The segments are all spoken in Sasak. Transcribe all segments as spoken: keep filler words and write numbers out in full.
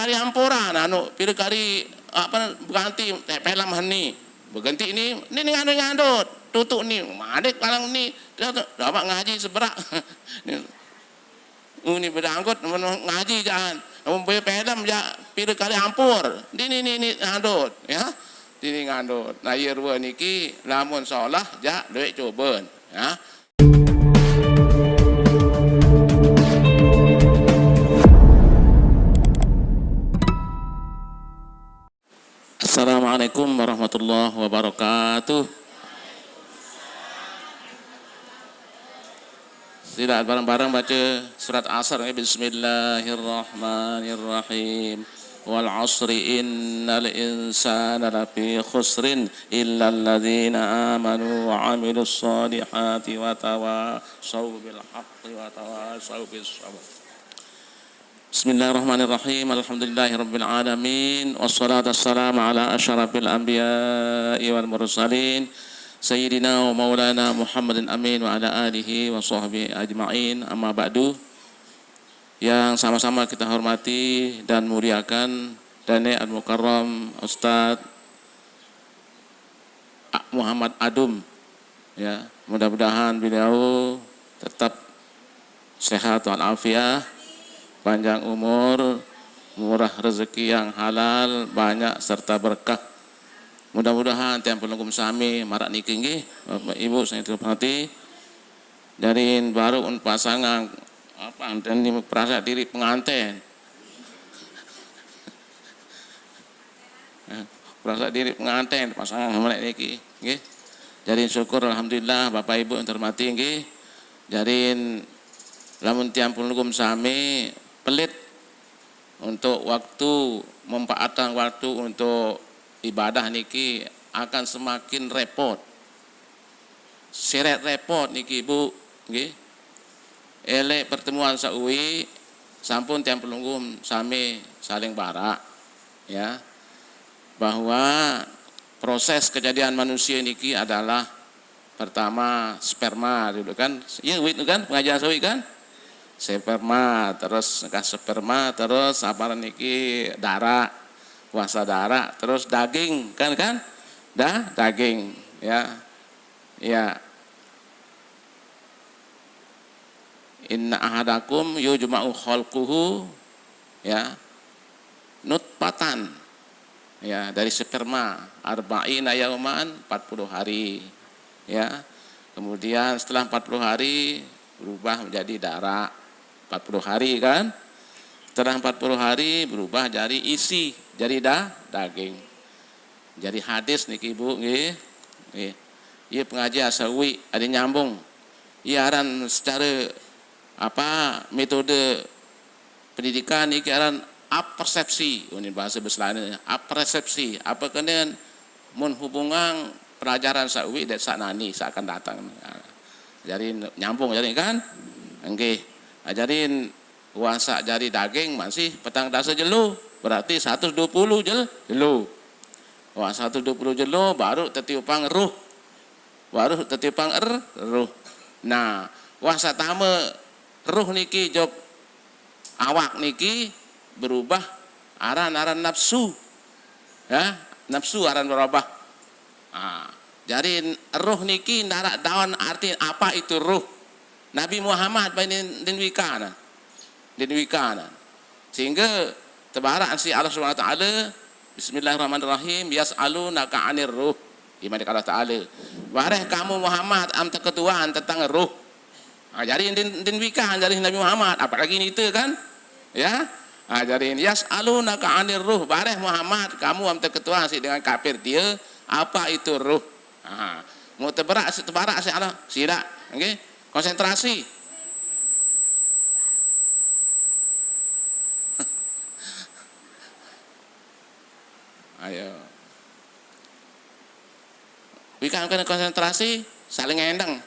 kali ampuran, anu, pira kali, apa, ganti, eh, pelem heni. Berganti ni, ni, ni ngandut, ngandut. Tutuk ni, malik palang ni. Dia tu, dapat ngaji seberak. Ni, oh, ni bedangkut, mun ngaji jangan. Mun boya pelem ja, pira kali ampur. Ni, ni, ni, ni ngandut, ya. Ni, ni ngandut. Nah, iya rua niki, lamun solah, ja, duit coban. Ya. Assalamualaikum warahmatullahi wabarakatuh. Sila bareng-bareng baca surat Asr, ya. Bismillahirrahmanirrahim. Wal asri innal insana lafi khusrin illa alladzina amanu wa amilus salihati wa tawasau bil haqqi wa tawasau bis sabr. Bismillahirrahmanirrahim. Alhamdulillahirabbil alamin. Wassalatu wassalamu ala asyrafil anbiya'i wal mursalin, sayyidina wa maulana Muhammadin amin wa ala alihi wa sahbihi ajma'in. Amma ba'du. Yang sama-sama kita hormati dan muliakan, Dane Al Mukarram Ustadz Muhammad Adum, ya, mudah-mudahan beliau tetap sehat walafiat, panjang umur, murah rezeki yang halal, banyak serta berkah. Mudah-mudahan tiang pelungguh sami marak niki nggih, Bapak Ibu sami terhormati. Jarin baru un pasangan apa, dan ni perasa diri pengantin. Perasa diri pengantin, pasangan menek niki, nggih. Jarin syukur, alhamdulillah, Bapak Ibu yang terhormati, nggih. Jarin lamun tiang pelungguh sami pelit untuk waktu, mempaatkan waktu untuk ibadah niki akan semakin repot. Seret repot niki, Bu, nggih. Elek pertemuan sauwi, sampun tiang pelungguh sami saling barak, ya, bahwa proses kejadian manusia niki adalah pertama sperma dulu kan, iya, wit kan, pengajian sauwi kan, sperma, terus kah sperma, terus apa niki, darah, puasa darah, terus daging kan, kan, dah daging, ya, ya. Inna ahadakum yujma'u khalquhu, ya, nutfatan, ya, dari sperma, arba'ina yauman, empat puluh hari, ya. Kemudian setelah empat puluh hari berubah menjadi darah, empat puluh hari kan. Setelah empat puluh hari berubah jadi isi, jadi da, daging. Jadi hadis niki, Bu, nggih. Nggih. Iya pengajian sauwi ada nyambung. Iya aran secara apa, metode pendidikan niki aran apersepsi, ini bahasa Beselane, apersepsi. Apa kenen mun hubungan pelajaran sauwi dek sak nani, sak akan datang. Nah, jadi nyambung jadi kan? Nggih. Nah, jadi puasa jari daging masih petang dasa jelo, berarti seratus dua puluh jel, jelo. Wah, seratus dua puluh jelo baru tetiupang ruh. Baru tetiupang er, ruh. Nah, wah satama ruh niki jok awak niki berubah aran-aran nafsu. Ya, nafsu aran berubah. Ah, jadi ruh niki ndarak daun arti apa itu ruh. Nabi Muhammad paling din, din wikana. Din wikana. Sehingga tebarak si Allah Subhanahu wa taala, Bismillahirrahmanirrahim, yas'alunaka 'anir ruh. Iman Allah Taala. Bareh kamu Muhammad am teketuan tentang ruh. Ah, jadi din, din wikana dari Nabi Muhammad, apalagi nita kan? Ya. Ah, jadi yas'alunaka 'anir ruh, bareh Muhammad, kamu am teketuan si dengan kafir dia, apa itu ruh? Ah, mau tebarak, tebarak si Allah, sida, nggih. Konsentrasi. Ayo. Wikang kena konsentrasi, saling endang.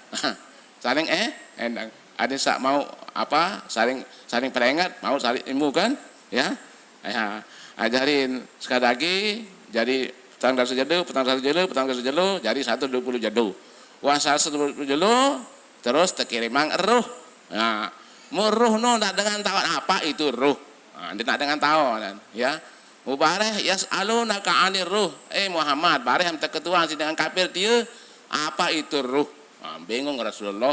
Saling eh, endang. Ada sak mau apa, saling, saling peringat, mau saling ilmu kan? Ya. Ya, ajarin sekali lagi, jadi petang dasa jelo, petang dasa jelo, petang dasa jelo, jadi seratus dua puluh jelo. Wah, seratus dua puluh jelo, terus tekirimang ruh. Nah, mun ruh no ndak dengan tawat apa itu ruh. Ha, dia nak dengan tahu kan, ya. Mubareh yas'alunaka 'anir ruh. Eh Muhammad, bareh am teketuan si dengan kafir dia, apa itu ruh? Ha, bingung Rasulullah.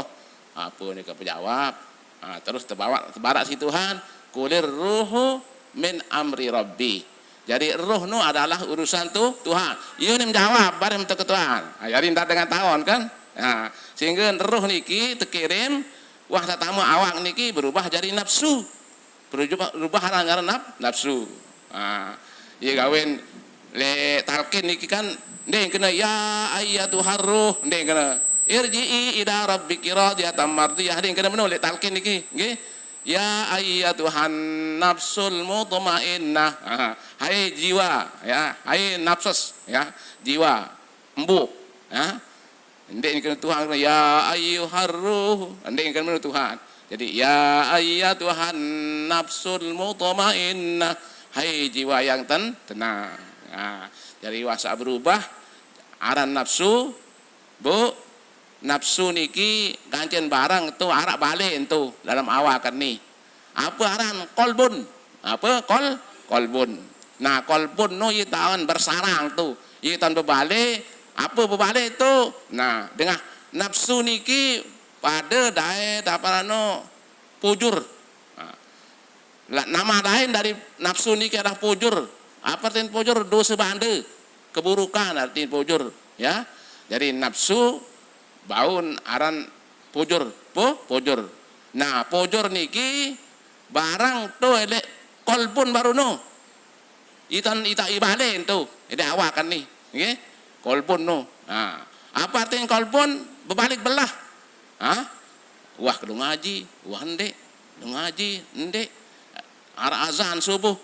Apa ni ke jawab? Ha, terus terbawa terbarak si Tuhan, "Qulir ruhu min amri rabbi." Jadi ruh nu adalah urusan tu Tuhan. Ia ni menjawab, bareh am teketuan. Ha, jadi ndak dengan tahu kan? Ha, sehingga ruh niki tekirim, wah tak tama awak niki berubah jadi nafsu. Berubah, berubah ngaran naf, nafsu. Ha, ia kawin le talqin niki kan, nding kena ya ayyatuhar ruh, nding kena irji'i ila rabbiki radiyatan mardiyah, nding kena menu le talqin niki, nggih. Ya ayyatuhan nafsul mutmainnah. Ha, hai jiwa, ya, hai nafsus, ya, jiwa, embuk, ya. Ndik kena Tuhan, ya ayyuhar ruh, ndik kena Tuhan. Jadi ya ayyatuhan nafsul mutmainnah, hai jiwa yang ten, tenang. Ha, jadi wasa berubah aran nafsu, Bu, nafsu niki kancen barang tu arak balik tu dalam awak ni. Apa aran? Kolbun. Apa? Kol, kolbun. Nah, kolbun nu ia tawan bersarang tu. Ia tawan berbalik. Apa berbalik tu? Nah, dengan nafsu niki pada dai apa anu pujur. Nah, nama lain dari nafsu niki adalah pujur. Apa arti pujur? Dosa banda. Keburukan arti pujur, ya. Jadi nafsu baun aran pujur, pu, pujur. Nah, pujur niki barang tu elek kolbun baru nu. Itan ita ibale tu, elek awak kan ni. Nggih? Kolbun nu. Ha. Apa arti kolbun? Berbalik belah. Ha? Wah kedung ngaji, wah ndik. Kedung ngaji, ndik. Arak azan subuh,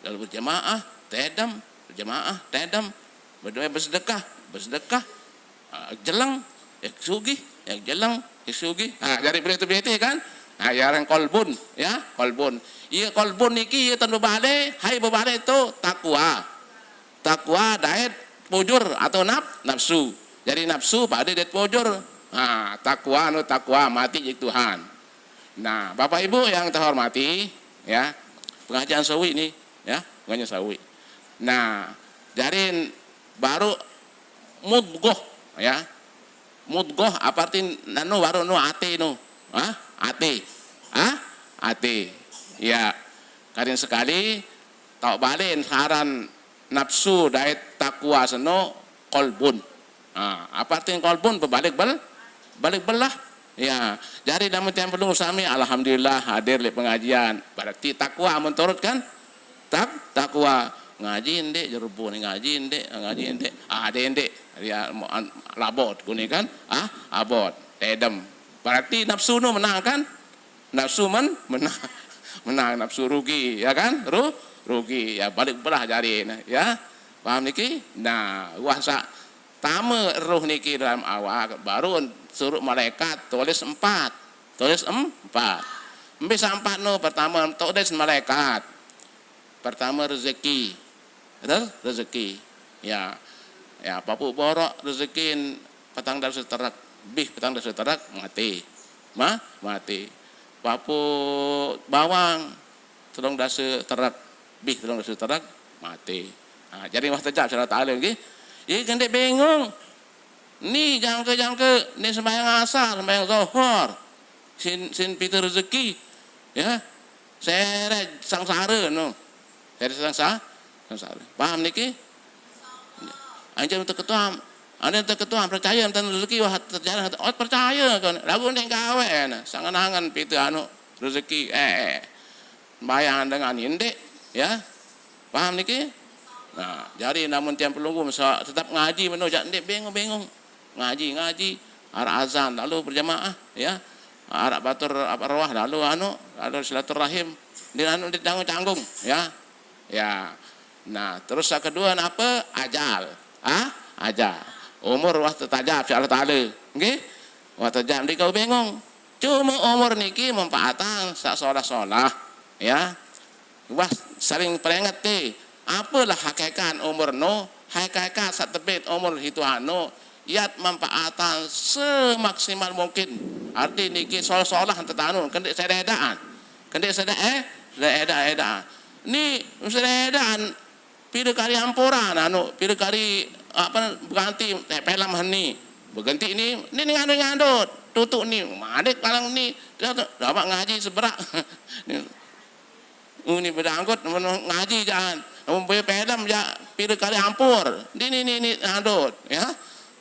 lalu berjemaah, tedem, berjemaah, tedem. Berdoa bersedekah, bersedekah. Ah, jeleng, ya sugih, ya jeleng, ya sugih. Ha, jadi berita-berita kan? Ha, ya orang kolbun, ya, kolbun. Ia kolbun niki ia tan berbalik, hai berbalik tu takwa. Takwa dait pujur atau naf, nafsu. Jadi nafsu pada dait pujur. Ha, takwa nu takwa mati jik Tuhan. Nah, Bapak Ibu yang terhormati, ya, pengajian sawi ni, ya, pengajian sawi. Nah, jarin baru mudgoh, ya. Mudgoh apa arti nanu baru nu ati nu? Hah? Ati. Hah? Ati. Ya. Karin sekali, tau balen saran nafsu dait takwa seno kolbun. Ha, apa arti kolbun? Berbalik bel, balik belah. Ya, jadi namun tiang perlu sami, alhamdulillah hadir di pengajian. Berarti takwa menurut kan? Tak, takwa. Ngaji ndik, jerubu ni ngaji ndik, ngaji ndik. Ah, ada ndik. Dia labot kuni kan? Ah, abot. Tedem. Berarti nafsu nu menang kan? Nafsu men, menang. Menang nafsu rugi, ya kan? Ru, rugi. Ya, balik belah jari ni, ya. Paham niki? Nah, wah sa tama roh niki dalam awak, baru suruh malaikat tulis empat. Tulis em, empat. Empat nu pertama tulis malaikat. Pertama rezeki. Re, rezeki. Ya. Ya, papu borok rezeki petang dasa terak. Bih petang dasa terak mati. Ma, mati. Papu bawang telung dasa terak. Bih telung dasa terak mati. Ha, jadi wah tejap sira taala nggih. Ia kendek bingung. Ni jangka-jangka ni sembahyang asar, sembahyang zuhur. Sin, sin pita rezeki. Ya. Seret sangsara no. Seret sangsa, sangsara. Paham niki? Anjir untuk ketua. Anda untuk ketua percaya tentang rezeki wah terjalan. Oh, percaya kan. Lagu ni gawe na. Sangan-angan pita anu rezeki. Eh, eh. Bayang dengan indik, ya. Paham niki? Nah, jadi namun tiang pelunggu masa tetap ngaji meno jak ndik bingung-bingung. Ngaji, ngaji, arak azan lalu berjamaah, ya. Arak batur apa roh lalu anu, lalu silaturahim. Di anu di tanggung-tanggung, ya. Ya. Nah, terus yang kedua napa? Ajal. Ah, ajal. Umur wah tetajab si Allah Taala. Nggih? Wah tajab ndik kau bingung. Cuma umur niki manfaatan sak solah-solah, ya. Wah sering peringat ti, apalah hakikat umur nu? Hakikat sak tebit umur hitu anu, yat manfaatan semaksimal mungkin. Arti niki solah-solah tetanu, kendek sededaan. Kendek sedek, eh, sededaan. Ni seredan pira kali ampuran, anu, pira kali apa, berganti, eh, pelem ni. Berganti ni, ni ngandut-ngandut. Tutuk ni, madik kalang ni. Dia tu, dapat ngaji seberak. Ni, ni bedangkut, ngaji jangan. Umpaya pelem ja, pira kali ampur. Ni, ni, ni, ni, ngandut, ya.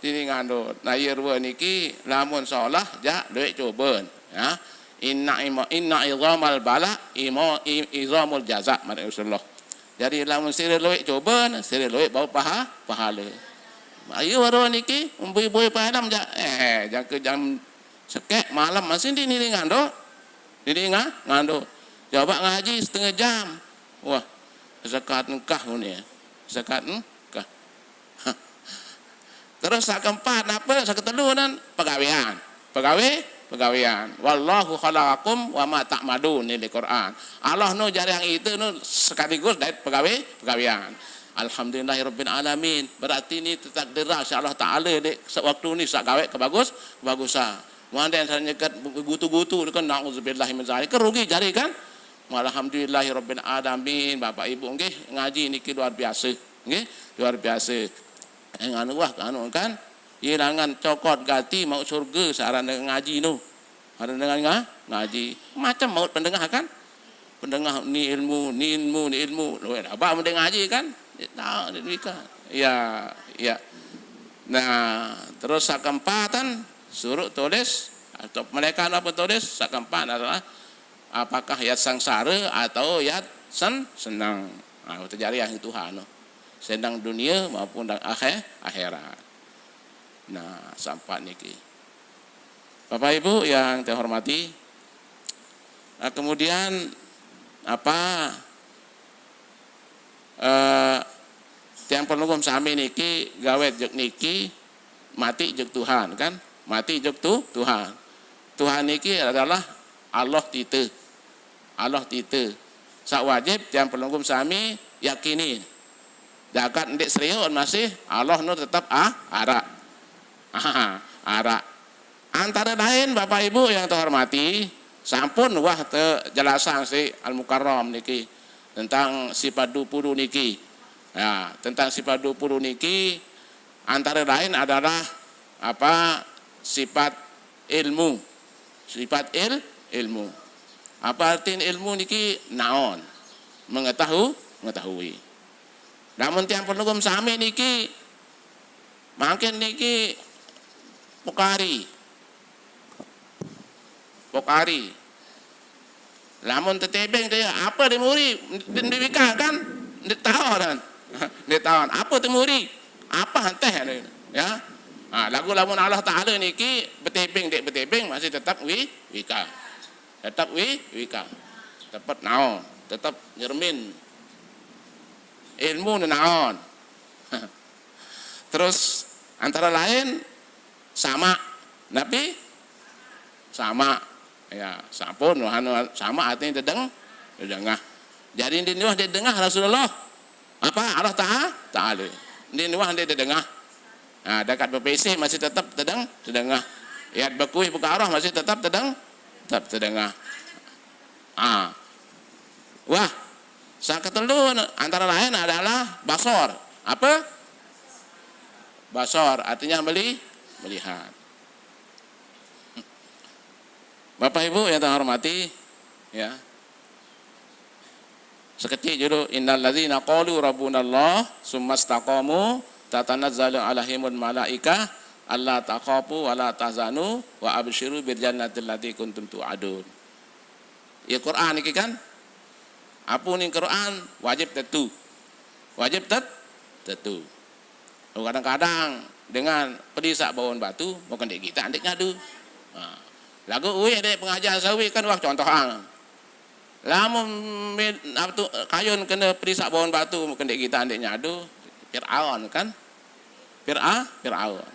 Ni, ni ngandut. Nah, iya dua niki, lamun solah, ja, duit coban, ya. Inna ima, inna izamal bala, imo, i-, izamul jaza, maksud Rasulullah. Jadi, lamun sira luwih coba, sira luwih bau paha-, pahala. Ayo, waro niki, umbui-bui pahala ja. Eh, jangka jam sekek malam masih di nini ngando. Nini nga-, ngando. Coba ngaji setengah jam. Wah, sekat engkah ni. Sekat engkah. Terus sak keempat apa? Sak ketelu nan pegawean. Pegawe, pegawean. Wallahu khalaqakum wa ma ta'malun ni di Quran. Allah nu jariang itu nu sekaligus dait pegawe, pegawean. Alhamdulillahirabbil alamin. Berarti ni tetakdir si Allah Taala dek sewaktu ni sak gawe kebagus, kebagusan. Muan den nyekat gutu-gutu kan, naudzubillah min zalik. Kan rugi jari kan? Alhamdulillahirabbil alamin. Bapak Ibu nggih, ngaji niki luar biasa. Nggih, luar biasa. Eh, nganu wah, nganu kan. Ilangan cokot gati mau surga sarana ngaji nu. Sarana nga-, ngaji. Macam maut pendengah kan? Pendengah ni ilmu, ni ilmu, ni ilmu. Loh, abah mending ngaji kan? Dia tahu, dia nikah. Ya, ya. Nah, terus sakempatan suruh tulis atau mereka apa tulis? Sakempat adalah apakah yat sangsara atau yat sen-, senang. Nah, terjadi yang Tuhan. Senang dunia maupun dan akhir, akhirat. Nah, sampat niki. Bapak Ibu yang terhormati, nah, kemudian apa, eh, tiang pelungguh sami niki gawe juk niki mati juk Tuhan kan? Mati juk tu Tuhan. Tuhan niki adalah Allah tite. Allah tite. Sak wajib tiang pelungguh sami yakini. Jagat ndik serius masih Allah nu tetap ah, arak. Ah, arak. Antara lain Bapak Ibu yang terhormati, sampun wah tejelasan si Al-Mukarram niki tentang sifat dua puluh niki. Ya, tentang sifat dua puluh niki antara lain adalah apa, sifat ilmu. Sifat il-, ilmu. Apa arti ilmu niki? Naon? Mengetahu-, mengetahui. Namun tiang pelungguh sami niki mangkin niki pokari. Pokari. Lamun tetebeng dia apa di muri, di, di wika kan? Di tahun kan? Di tahun. Apa tu muri? Apa hanteh ni? Ya. Ha, lagu lamun Allah Taala niki betebeng dek betebeng masih tetap wi-, wika. Tetap wi-, wika. Tetap naon? Tetap nyermin. Ilmu ni naon? Terus antara lain sama. Napi? Sama. Ya, sampun, anu, sama artinya dedeng, dedengah. Jadi di nuah dedengah Rasulullah. Apa? Allah Taala. Taala. Di nuah dedengah. Nah, dekat bepesih masih tetap tedeng, tedengah. Ya, bekuih buka arah masih tetap tedeng, tetap tedengah. Ah. Wah, saketelu antara lain adalah basor. Apa? Basor artinya meli-, melihat. Bapak Ibu yang terhormati, ya. Seketik dulu, innal ladzina qalu rabbunallah tsumma istaqamu tatanazzalu alaihimul malaikah alla takhafu wa la tahzanu wa absyiru bil jannati allati kuntum tu'adun. Ya Quran niki kan? Apa ni Quran? Wajib tetu. Wajib tet-, tetu. Kadang-kadang dengan pedis sak bawon batu, bukan dek kita, dek nyadu. Ha. Lagu ui dek pengajian sawi kan wah contoh ang. Lamun mid-, apa tu, kayun kena pedis sak bawon batu, bukan dek kita, dek nyadu. Fir'aun kan? Fir'a-, Fir'aun.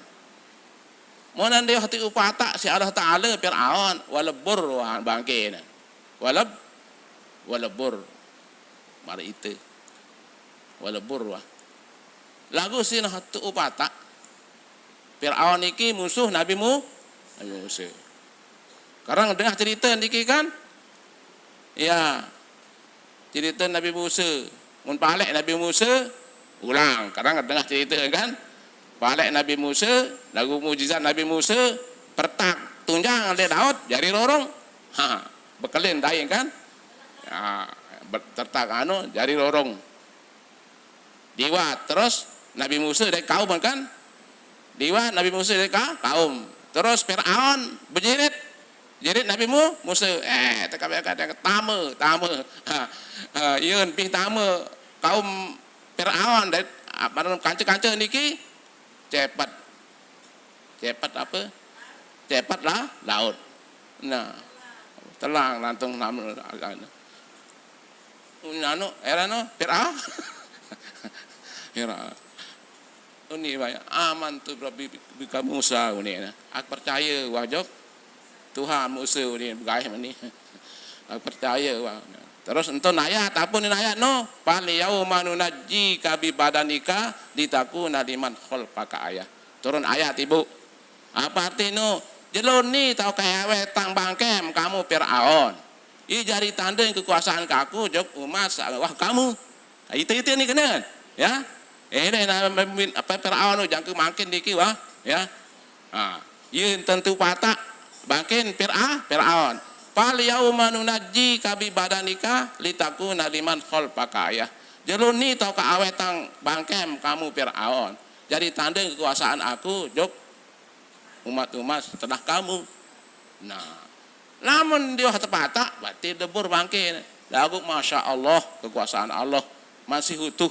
Monan dia hati upata si Allah Ta'ala Fir'aun, walebur wah bangke na. Waleb-, walebur. Mari itu. Walebur wah. Lagu sina tu upata. Firaun niki musuh Nabi Mu-, Nabi Musa. Sekarang dengar cerita niki kan? Ya. Cerita Nabi Musa. Mun palek Nabi Musa, ulang. Kadang dengah cerita kan. Palek Nabi Musa, lagu mujizat Nabi Musa, pertak tunjang di laut, jari lorong. Ha, bekelin daing kan. Ha, ber- tertak anu, jari lorong. Liwat terus Nabi Musa dari kaum kan. Liwat Nabi Musa dari ka- kaum. Terus Firaun bejirit. Jerit Nabi Mu- Musa, eh, tekabeh kata tama, tama. Ha, ha, yeun pih tama kaum Firaun dari apa kanca-kanca niki cepet. Cepet apa? Cepet lah laut. Nah, telang lantung nama anu, era no, Firaun. Firaun. Uni waya, "Amantu rabbi bika Musa," uni. Aku percaya wah jok Tuhan Musa uni begaih meni. Aku percaya wah. Terus entun ayat, apa ni ayat no? "Fal yauma nunajjika bi badanika litakuna liman khalfaka ayah." Turun ayat ibu. Apa arti no? Jelo ni tau kawe tang bangkem kamu Firaun. I jari tanding kekuasaan kaku jok umat sa- wah kamu. Itu-itu ni kena, ya. Eh, deh, nah, mimpin- apa Firaun tu jangka makin diki wah, ya. Ha, iya tentu patak bangkin Fira- Firaun. "Fal yauma nunajjika bi badanika litakuna liman khalfaka ayah." Jelo ni tau ka awetang bangkem kamu Firaun. Jadi tanding kekuasaan aku jok umat-umat setelah kamu. Nah, lamun dia tepatak berarti debur bangke. Lagu masya Allah kekuasaan Allah masih utuh,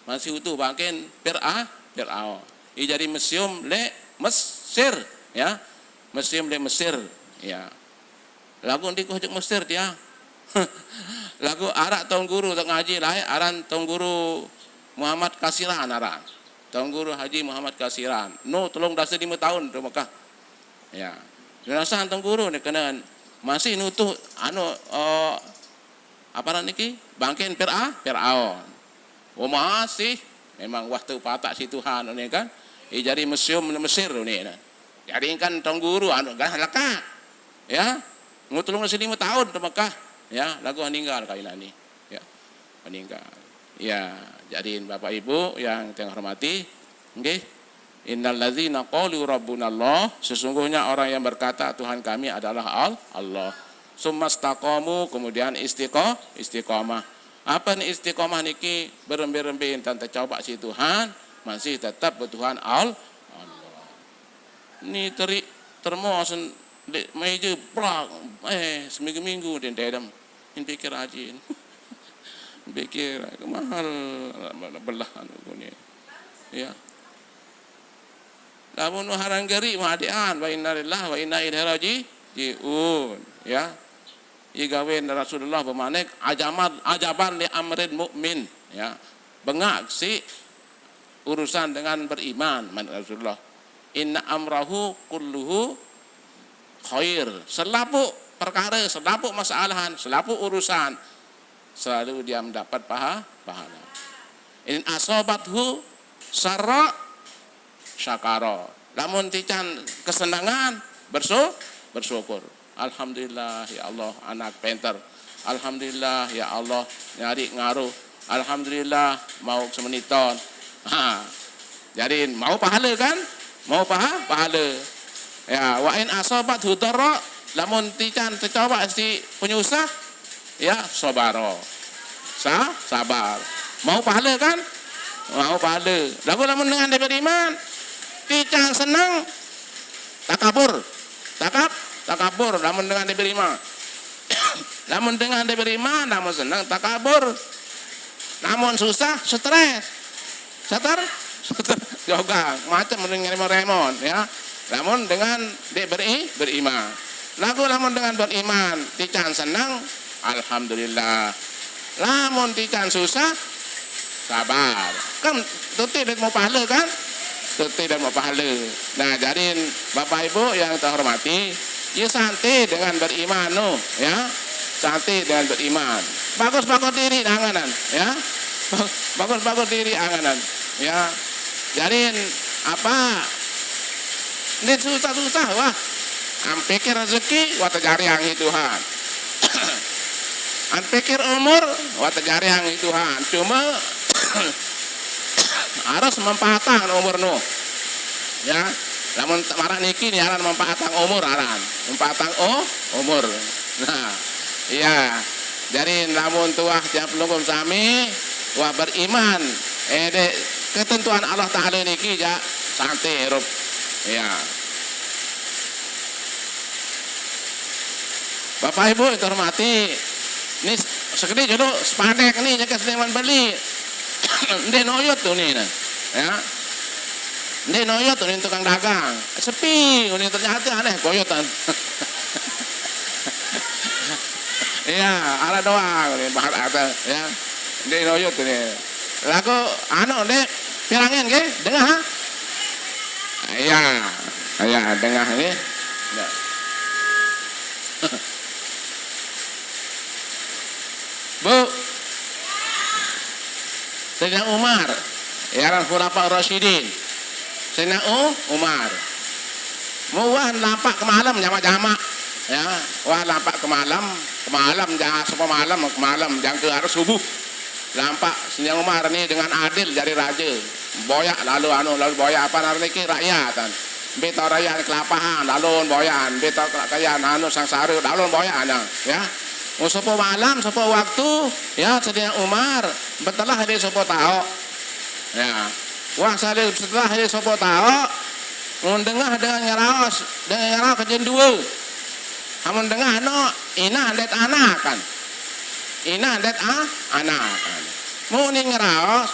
masih utuh bangke Fira- Firaun. I jadi museum le Mesir, ya, museum le Mesir, ya. Lagu ndi kuh jek Mesir dia. Lagu arak Tuan Guru tak ngaji lai aran Tuan Guru Muhammad Kasiran aran. Tuan Guru Haji Muhammad Kasiran. No, tolong dasa lima tahun di Mekah. Ya. Jenazah Tuan Guru ni kena masih nutuh anu, eh, apa niki? Bangkin Fira- Firaun. Oh, masih memang wah tu patak si Tuhan ni kan. Eh, jadi museum Mesir ni. Jadi kan Tuan Guru anu kan lekat. Ya. Ngutulung si lima tahun di Mekah. Ya, lagu meninggal kali ni. Ya. Meninggal. Ya, jadi Bapak Ibu yang saya hormati, nggih. Innalladzina qalu rabbunallah, sesungguhnya orang yang berkata Tuhan kami adalah Al- Allah. Summastaqamu, kemudian istiqo- istiqomah. Apa ni istiqomah niki berembe-rembe enten tercoba si Tuhan, masih tetap bertuhan Al- Allah. Ni terik termos di meja prak, eh, seminggu-minggu dia dedem. Ini pikir rajin. Pikir mahal belah anu ni. Ya. Lamun harang geri mah adian, wa inna lillahi wa inna ilaihi rajiun. Ya. Igawen Rasulullah bemanek ajaban ajaban li amrin mukmin. Ya. Bengak si urusan dengan beriman, man Rasulullah. Inna amrahu kulluhu khair. Selapu perkara, selapu masalahan, selapu urusan selalu dia mendapat paha- pahala. In asobathu sarra syakara. Lamun tican kesenangan bersu- bersyukur. Alhamdulillah ya Allah anak penter. Alhamdulillah ya Allah nyari ngaruh. Alhamdulillah mau semeniton. Ha. Jadi mau pahala kan? Mau paha pahala. Ya, wa in asobat hudara lamun tican tercoba si penyusah ya sobaro. Sa sabar. Mau pahala kan? Mau pahala. Lagu lamun dengan dia beriman tican senang takabur. Takab takabur lamun dengan dia beriman. Lamun dengan dia beriman, lamun senang takabur. Lamun susah stres. Satar jogang macam mending remon-remon ya. Lamun dengan dia beri beriman. Lagu lamun dengan beriman tican senang, alhamdulillah. Lamun tican susah, sabar. Kan tuti dan mau pahala kan? Tuti dan mau pahala. Nah, jadi Bapak Ibu yang terhormati, ya santai dengan beriman no, ya. Santai dengan beriman. Bagus-bagus diri anganan, ya. Bagus-bagus diri anganan, ya. Jadi apa? Ini susah-susah wah. Ampikir rezeki wah terjariang Tuhan. An pikir umur, wah, tejariang Tuhan. Cuma harus mempaatang umur nu. Ya, lamun t-, maraq niki ni aran mempaatang umur aran. Mempaatang, oh, umur. Nah, iya. Jari lamun tuah tiang pelungguh sami, wah, beriman, eh, dek ketentuan Allah Ta'ala niki jaq sante irup. Ya. Bapak Ibu yang terhormati, ni sekediq julu sepandek ni nyeke seniman beli. Ndeq noyot tu ni ne. Ya. Ndeq noyot tu ni tukang dagang. Sepi, ni ternyate aneh koyotan. Ya, araq doang ni bahan ate, ya. Ndeq noyot tu ni. Laguq anu ndeq pirangen nggih, dengah, ha? Iya. Iya, dengah nggih. Ya. Bu. Sayyidina Umar, ya, aran Khulafa Rasyidin. Sayyidina U-, Umar. Mu wah lampaq kemalem jamaq-jamaq. Ya, wah lampaq kemalem, kemalem ja-, sopoq malem, kemalem jangke arep subuh. Lampaq Sayyidina Umar ni dengan adil jari raje. Boyaq lalo anu, lalo boyaq ape aran niki, rakyatan. Mbe taoq rakyat kelapahan, lalo boyaqan. Mbe taoq rakyat anu sangsare, lalo boyaqan, ya. Mu sopoq malem, sopoq waktu, ya, Sayyidina Umar betelah leq sopoq taoq. Ya. Wah, sale betelah leq sopoq taoq, mun dengah dengan ngeraos, dengan ngeraos kejen due. Amun dengah no, inaq ndeq anakan. Inaq ndeq a-, anakan. Muni ngeraos,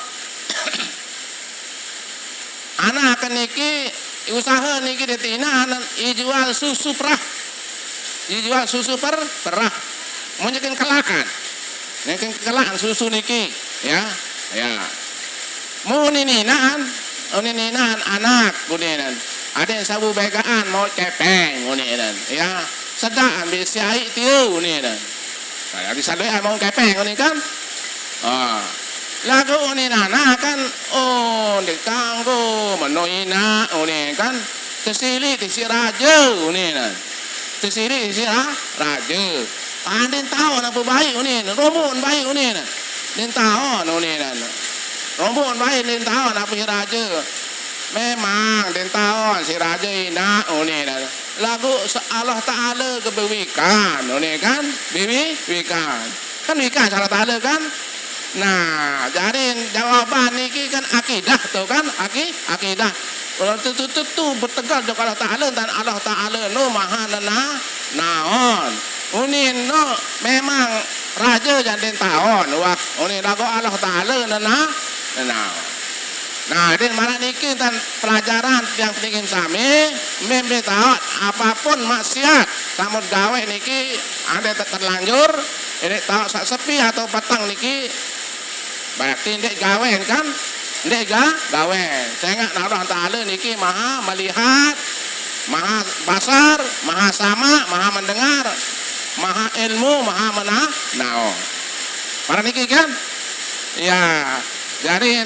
anakan niki, usahe niki deq teinaqan, ijual susu perah. Ijual susu per-, perah. Mun nyekin kelakan. Nyekin kelakan susu niki, ya. Ya. Muni ninaqan, muni ninaqan anak, muni ninaqan. Adeq sabu begaan mauq kepeng, muni ninaqan. Ya. Sedaq ambil siq aiq tie, muni ninaqan. Nah, jadi sadoeqan mauq kepeng, muni kan. Ah. Laguq muni ninaqan, oh, ndeq kanggo meno inaq, muni kan. Tesiliq isiq raje, muni ninaqan. Tesiliq isiq ra-, raje. Ah, ndeq taoq napi baiq, muni ninaqan. Romboq baiq, muni ninaqan. Ndeq taoq, muni ninaqan. Romboq baiq, ndeq taoq napi raje. Memang ndeq taoq siq raje inaq, muni ninaqan. Laguq se-, Allah Taala ke bewikan, muni kan? Bewi-, wikan. Kan wikan Allah Taala kan? Nah, jari jawaban niki kan akidah tu kan? Aki-, akidah. Kalau tu, tu, tu, tu betegal jok Allah Taala, dan Allah Taala nu maha nena-, naon. Muni nu memang raje jaq ndeq taon, wah, muni laguq Allah Taala nena-, nenaon. Nah, din maraq niki tan pelajaran tiang peningin sami, mbe-mbe taoq apapun maksiat, lamun gaweq niki ade te-, terlanjur, ndeq taoq saq sepi atau peteng niki, berarti ndeq gawen kan? Ndeq ga-, gawen. Sengaq Allah Taala niki maha melihat, maha basar, maha sama, maha mendengar, maha ilmu, maha mena-, naon. Maraq niki kan? Ya, jari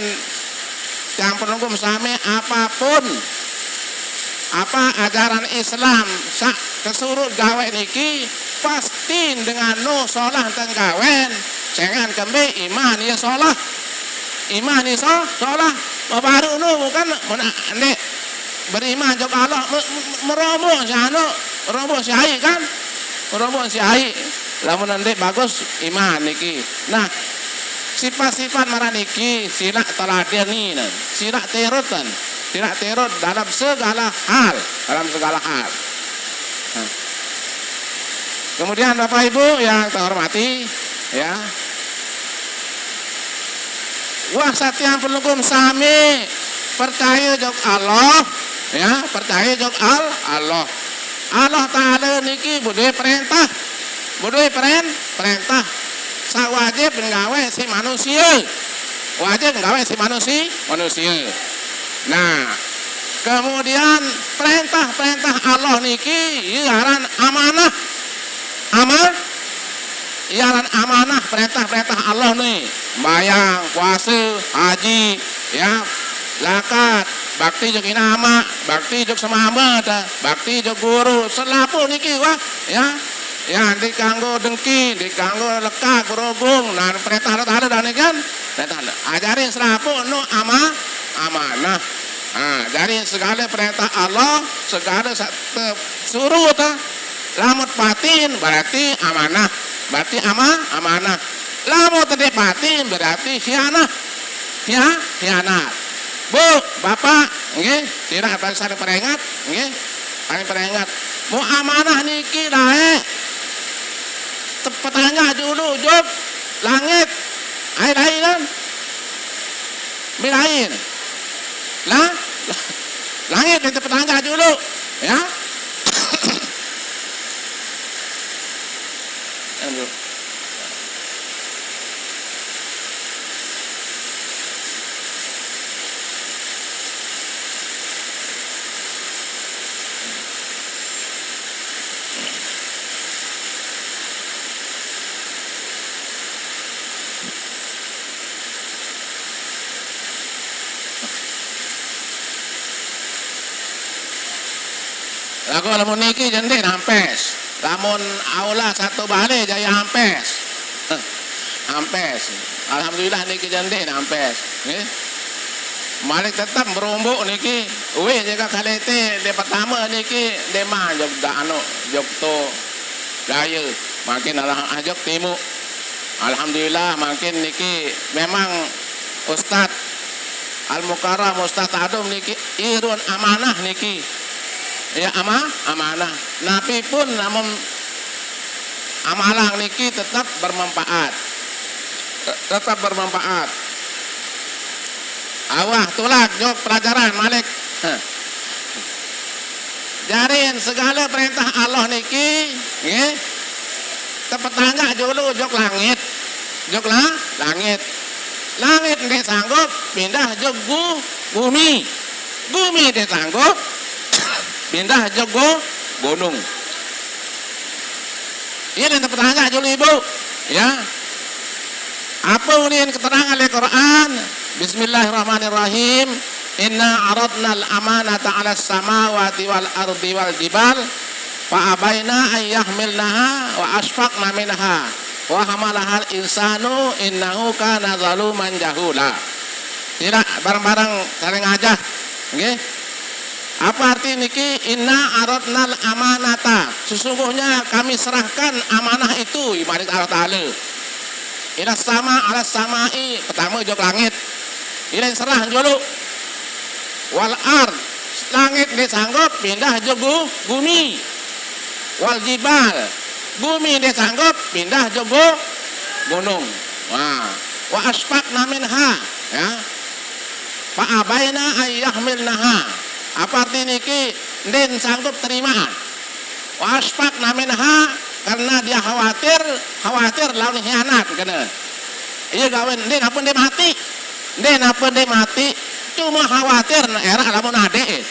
tiang pelungguh sami, apapun apa ajaran Islam saq tesuruq gaweq niki, pasti dengan nu solah ten gawen, sengaq kembe iman ie solah. Iman ie so-, solah. Baruq nu kan mun ndeq beriman jok Allah, me-, me-, meromboq siq anu, meromboq siq aiq kan? Meromboq siq aiq. Lamun ndeq bagus iman niki. Nah, sifat-sifat maraq niki silaq teladenin, silaq tirutan, silaq tirut dalam segala hal, dalam segala hal. Nah. Kemudian Bapak Ibu yang terhormati, ya. Wah, saq tiang pelungguh sami percaye jok Allah, ya, percaye jok Al-, Allah. Allah Taala niki bedoe perentah. Bedoe peren-, perentah. Saq wajib gaweq siq manusie. Wajib gaweq siq manusi-, manusie. Nah, kemudian perentah-perentah Allah niki, ie aran amanah. Ama-, ie aran amanah perentah-perentah Allah ni. Sembahyang, puase, haji, ya, zakat, bakti jok inaq amaq, bakti jok semame, bakti jok guru, selapuq niki, wah, ya. Ya, dikanggo dengki, dikanggo lekak, berogung. Nah, perintah Allah Ta'ala dah ni kan? Perintah Allah. Ajarin serapu nu ama-, amanah. Ha, jadi segala perintah Allah, segala sa-, te-, suruh tu, lamun patin berarti amanah. Berarti ama-, amanah. Lamun tidak patin berarti khianat. Khia-, khianat. Bu, Bapak, nggih, sira paling saling peringat, nggih. Paling peringat. Mu amanah niki dae. Te-, petanya dulu jog langit. Ai lain kan? Mi lain. Lah, langit itu petanya dulu, ya. Aduh. Lagu lamun niki jende nampes. Lamun aula satu bale jaya ampes. Ampes. Alhamdulillah niki jende nampes. Nggih. Malik tetep merumbuk niki. Uwi jika kalete de pertama niki de mah jog da anu jog to gaya. Makin alah ajog timu. Alhamdulillah makin niki memang Ustaz Al Mukarram Ustaz Adum niki irun amanah niki. Ya ama-, amanah. Napi pun namun amalang niki tetap bermanfaat. Tetap bermanfaat. Awah tulak jog pelajaran malik. Heh. Jarin segala perintah Allah niki, nggih. Tepetangga julu jog langit. Jog la-, langit. Langit nggih sanggup pindah jog gu-, gumi. Gumi nggih sanggup pindah jog gu-, gunung. Ini tepetangga julu Ibu, ya. Apa ulin keterangan oleh Quran? Bismillahirrahmanirrahim. Inna aradnal amanata 'alas samawati wal ardi wal jibal fa abaina an yahmilnaha wa asfaqna minha wa hamalahal insanu innahu kana zaluman jahula. Tidak bareng-bareng saling aja. Nggih. Apa arti niki? Inna aradnal amanata. Sesungguhnya kami serahkan amanah itu, ibarat Allah Ta'ala. Ila sama, ala samai, pertama jog langit. Ila serah julu. Wal ard, langit nggih sanggup pindah jog gu-, gumi. Wal jibal, gumi nggih sanggup pindah jog gu-, gunung. Wah, wa asfaqna minha, ya. Fa abaina ay yahmilnaha. Apa arti niki? Ndin sanggup terima. Wa asfaqna minha, karena dia khawatir, khawatir lawan khianat kena. Iya gawe ndin apa ndin mati. Ndin apa ndin mati. Cuma khawatir na era lamun ade.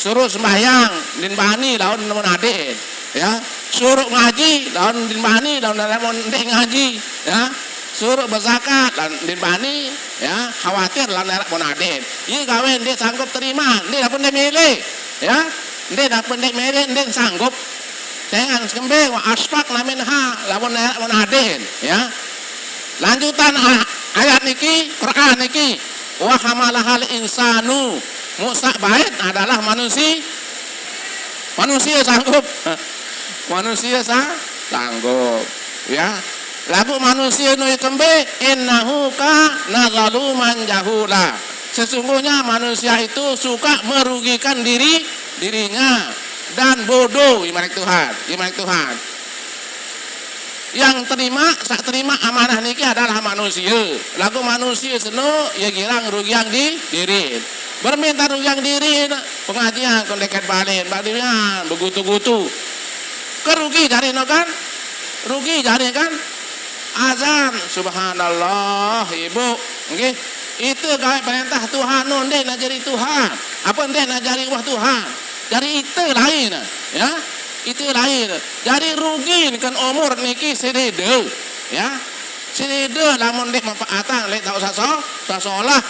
Suruh sembahyang, ndin bani lawan lamun ade. Ya, suruh ngaji, lawan ndin bani lawan lamun ndin ngaji. Ya, suruh berzakat, lawan ndin bani, ya, khawatir lawan era pun ade. Iya gawe ndin sanggup terima, ndin apa ndin milih. Ya, ndin apa ndin milih, ndin sanggup. Jangan sekembe, wa asfaqna minha, lamun era pun ade. Ya. Lanjutan a-, ayat niki, Quran niki, wa hamalahal insanu, Musa bait adalah manusia, manusia sanggup, manusia sa-, sanggup, ya. Lagu manusia nu kembe, innahu kana zaluman jahula. Sesungguhnya manusia itu suka merugikan diri, dirinya dan bodoh, iman Tuhan, iman Tuhan. Yang terima, sak terima amanah niki adalah manusia. Lagu manusia seno, ya girang rugiang di diri. Berminta rugiang diri, pengajian kon deket balen, balian begutu-gutu. Kerugi dari no kan? Rugi dari kan? Azan, subhanallah, Ibu. Nggih. Itu gawe perintah Tuhan, no, ndek nak jadi Tuhan. Apa ndek nak jadi wah Tuhan? Jadi itu lain, ya. Itu lain. Jadi rugi kan umur niki sedede, ya. Sedede lamun ndek manfaatan lek tak usah so, usah sekolah.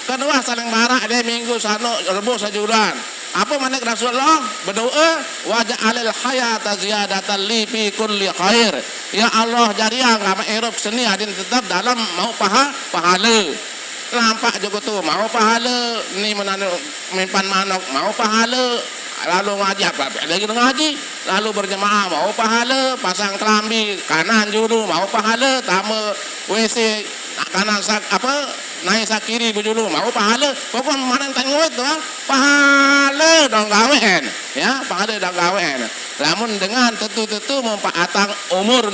Kedua saling barak deh minggu sano rebus sajuran. Apa manik Rasulullah berdoa, "Waj'alil hayata ziyadatan li fi kulli khair." Ya Allah, jariang kami irup seni adin tetap dalam mau paha, pahala. Lampak juga tu mau pahala, ni menanu mimpan manok mau pahala, lalu ngaji apa lagi ngaji, lalu berjemaah mau pahala, pasang kelambi kanan julu mau pahala, tama W C kanan sak, apa, naik sakiri bujulu mau pahala. Pokok mana tanya tu, ah, pahala dong gawen, ya, pahala dong gawen. Lamun dengan tentu-tentu mempaatang umur